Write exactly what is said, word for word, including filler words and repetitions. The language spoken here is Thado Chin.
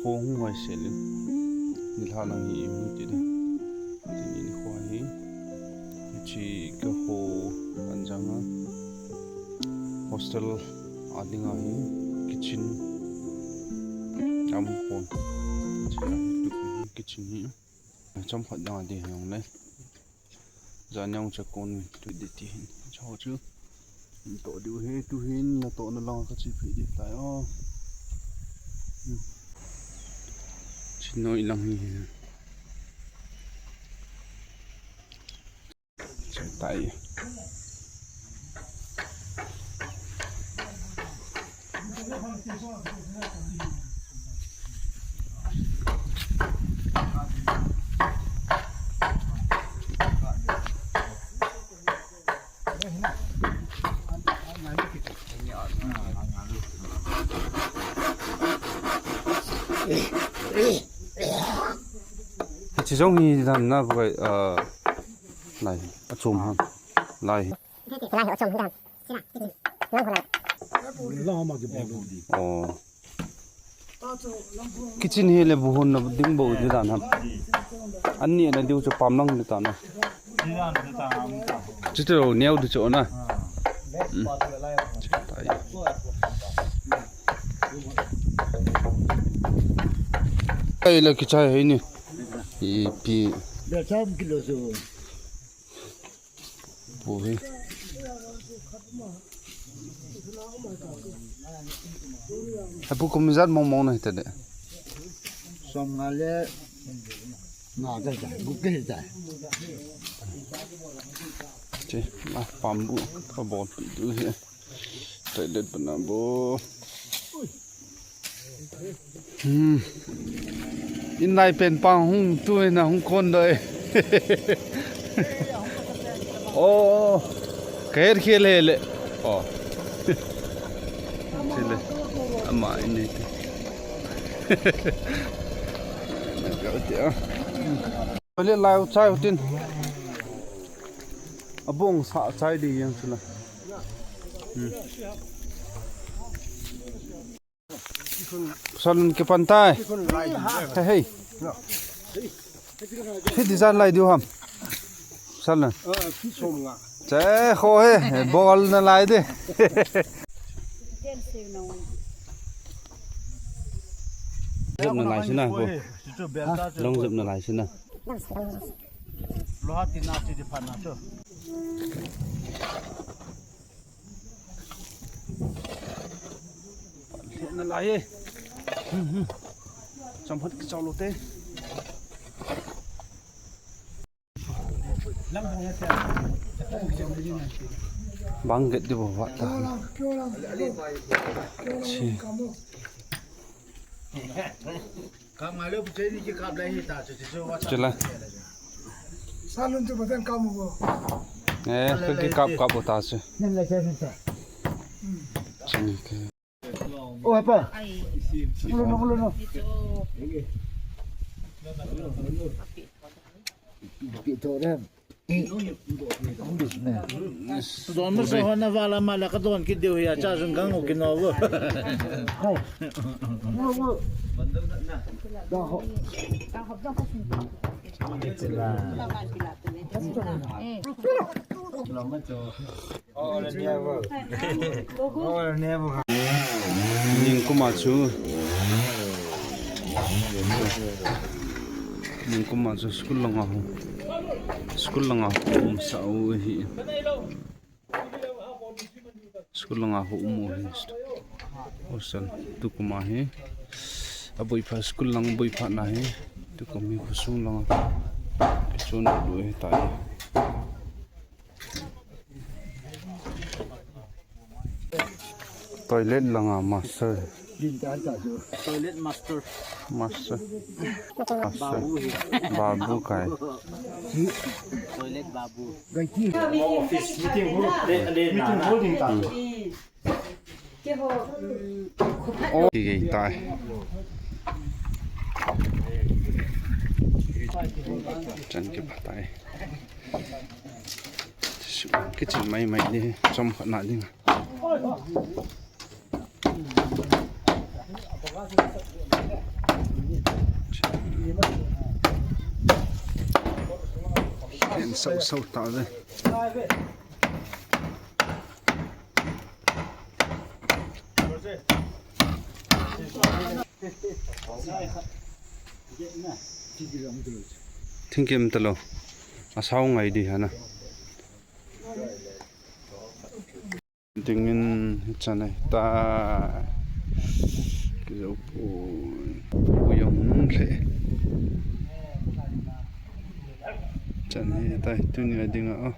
Hung hung hoi sel in. Nilhah lang hi imu ti da. Tin in kho hi. Chi ka ho anjang a. Hostel a ding a hi. Kitchen. Am hon. Chi a hi tu hi kitchen hi. Chomkhat dang a ding hi hung le. Jan jong chakon tu di ti hin. Cho chu. Hin toh diu hi, tu hin natohna lang ka chi phei di tai o. Hmm. Chin noi lang hi. Che tai. Hiche jong hi dan na vai, ah, lai, achom ham. Lai. Lai achom hi dan. Oh. Kitchen hi le bu hon na ding bou di dan ham. An ni na diu chu pam lang di ta na. Chu chu neo di chu na. Hmm. Ai la kichai hai ni. Ipi. Pu hi. Apu kum ijat mong mong na hita de. Som nga le nga ta ta, gup ke ta. Che, ma pam bu, ka bol pi du hi. Toilet bana bo. Hmm. In lai pen pang hung tu na hung kon doi. Oh. Kher khel he le. Oh. Chile. Ama ini. Na ka ti a. Pale lai u chai u tin. Abong sa chai di yang chula. Hmm. Salon ke pantai. Hey, hey. Hi design lai diu ham. Salon. Che kho he, bol na lai de. Jep na lai sina ko. Long jep na lai sina. Loha tina ti di phan na chu. Lheh nalai e. Hmm, hmm. Chomkhat kichao lou te. Bang get di bo va ta. Chi. Kap ngai lou, pu chei ni ki kap lai hi ta, chu, chu, chu, wa. Chu la. Salon chu ba ten kap mo bo. Eh, ka ki kap kap ta chu. Nen la cha nen cha. Chu ni ke. O, apa? Lo, lo, lo, lo. Pi to dem. Don ma sa hon na vala ma la ka don ki deu hi a cha jun gang o ki no vo. Ningkum a chu. Ningkum a chu school langa hung. School langa hung sa u hi. School langa hung mu hi. Hostel tukum a hi. Aboipha school lang boipha na hi. Tukum hi khosung langa. Kichun du hi ta hi. Toilet langa master. Toilet master. Master. Master. Babu hi. Babu kai. Toilet babu. Office meeting hall. Meeting hall ding ta. Oh, ki gei tai. Chan ki pha tai. Kichen mai mai ni, chomkhat na ding. Sau sau ta ve. Thingkim talo. Asau ngai di hana. Dingin chan ai ta. Kizo pu. Pu yong nung le. Chan ai ta tuni a dinga o.